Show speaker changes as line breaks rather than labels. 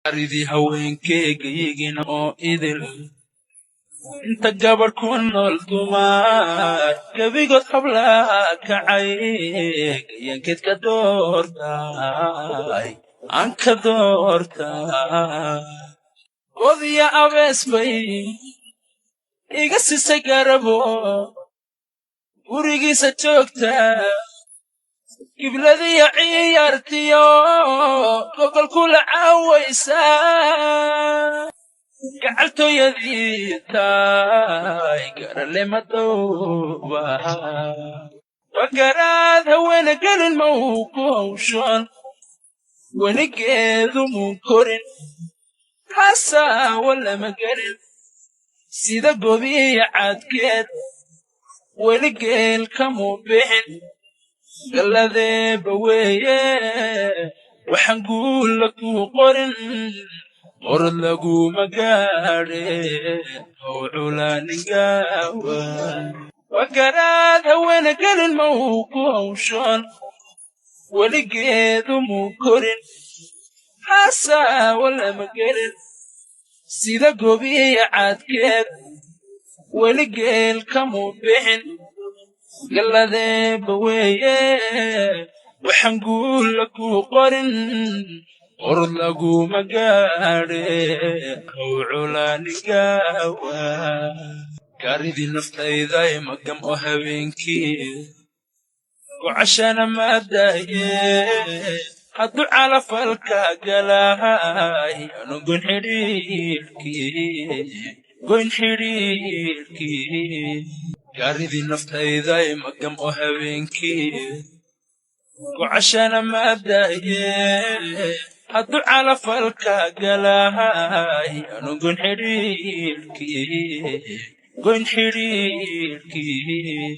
Gaaridii haweenkeygayigina oo idil, inta gabadh ku nool dumar, gebigood hablaa kacay, gayankeed ka doortay, aan ka doortay. Godiya abees bay iga siisay garabo, gurigiisa joogta, gibladiya ciyaartiyo gogol kula caawaysa, gacaltooyadii taay garale madowba. Wagaraad haweene gelin ma uu ku hawshan, weligeedu muu korin, xasaawa lama gelin, sida gobiya cadkeed weligeel kamuu bixin. Galladeeba weeye waxaan guulla kuu qorin, orod laguma gaadhe ow culaanin gaawa. Wagaraad haweene gelin ma uu ku hawshan, weligeedu muu korin, xasaawa lama gelin, sida gobiya cadkeed weligeel kamuu bixin. Galladeeba weeye waxaan guulla kuu qorin, orod laguma gaadhe ow culaanin gaawa. Gaaridii naftayday magam oo habeenkii gocashana maadaaye, hadduu calafalka galay anu goyn xidhiidhkii, goyn xidhiidhkii. Gaaridii naftayday magam oo habeenkii gocashana maadaaye, hadduu calafalka galay anu goyn xidhiidhkii, goyn xidhiidhkii.